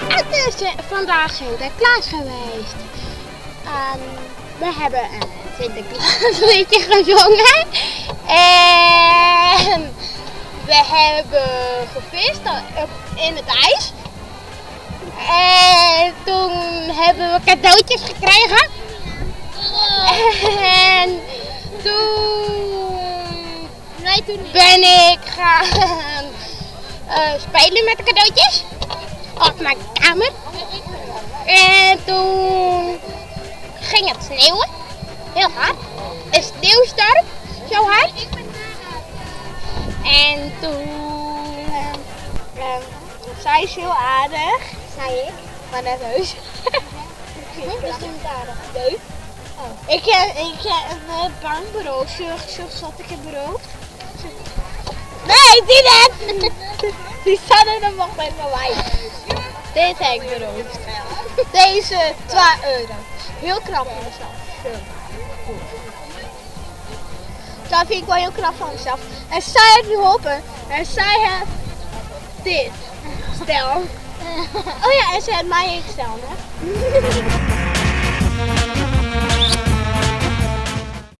Het is vandaag Sinterklaas geweest. We hebben een Sinterklaasliedje gezongen. En we hebben gevist in het ijs. En toen hebben we cadeautjes gekregen. En toen, nee, toen ben ik gaan spelen met de cadeautjes. Op mijn kamer. En toen ging het sneeuwen. Heel hard. Een sneeuwstorm. Zo hard. En toen... Zij is heel aardig. Zei ik. Maar net heus. Dat is niet aardig. Leuk. Oh. Ik heb een bank beroofd. Zullen wat ik heb beroofd? Nee, die net! Die staat er nog bij mij. Dit heb ik beroofd. Deze 2 euro. Heel knap van mezelf. Dat vind ik wel heel knap van mezelf. En zij heeft nu geholpen. En zij heeft dit. Stel. Oh ja, en ze heeft mij ingesteld, hè.